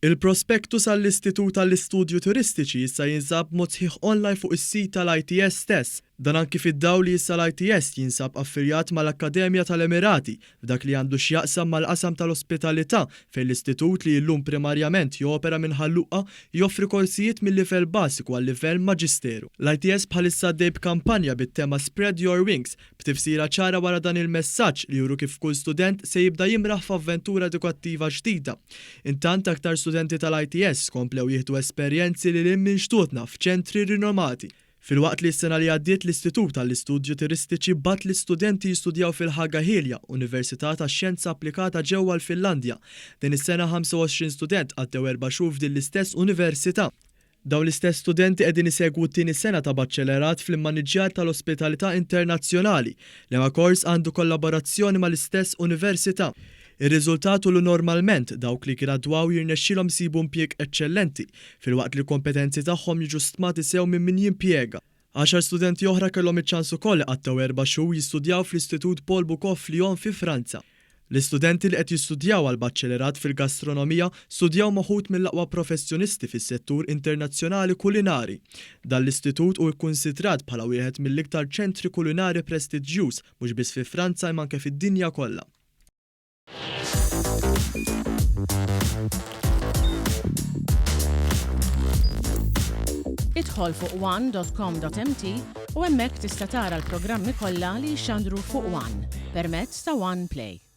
Il-prospectus għall-Istitut għall-Istudju Turistiċi issa jinsab b'mod sħiħ online fuq is-sit tal-ITS stess. Dan anki fid-dawl li issa l-ITS jinsab affiljat mal-Akkademja tal-Emirati f'dak li għandu x'jaqsam mal-qasam tal-ospitalità fejn l-istitut li illum primarjament jopera minn Ħal Luqa joffri korsijiet mil-livell basiku għal-livell maġisteru. L-ITS bħalissa għaddej b'kampanja bit-tema Spread Your Wings B'tifsira ċara wara dan il-messaġġ li juru kif kull student se jibda jimraħ f'avventura edukattiva ġdida. Intant aktar studenti tal-ITS komplew jieħdu esperjenzi lil hinn minn xtutna f'ċentri rinomati. Filwaqt li s-sena li għaddiet l-Istitut għall-Istudju Turistiċi bagħat lis-studenti jistudjaw fil-Haaga-Helia, Università tax-Xjenza Applikata ġewwa l-Finlandja, din is-sena 25 student għaddew erba' xhur f'din l-istess università. Dawn l-istess studenti qegħdin isegwu t-tieni sena ta' Baċċelerat fl-Immaniġġjar tal-Ospitalità Internazzjonali, liema kors għandu kollaborazzjoni mal-istess università. Ir-riżultat hu li normalment dawk li jiggradwaw jirnexxielhom isibu impjieg eċċellenti, filwaqt li l-kompetenzi tagħhom jiġu stmati sew minn min jimpjega. Għaxar studenti oħra kellhom iċ-ċans ukoll iqattgħu erba' xhur jistudjaw fl-Istitut Paul Bocuse f'Lyon fi Franza. L-istudenti li qed jistudjaw għal Baċċelerat fil-Gastronomija studjaw ma' wħud mill-aqwa professjonisti fis-settur internazzjonali kulinari. Dan l-istitut hu kkunsidrat bħala wieħed mill-iktar ċentri kulinari prestiġjuż mhux biss fi Franza imma anke fid-dinja kollha. Idħol fuq one.com.mt u hemmhekk tista' tara l-programmi kollha li jixxandru fuq One permezz ta' One Play.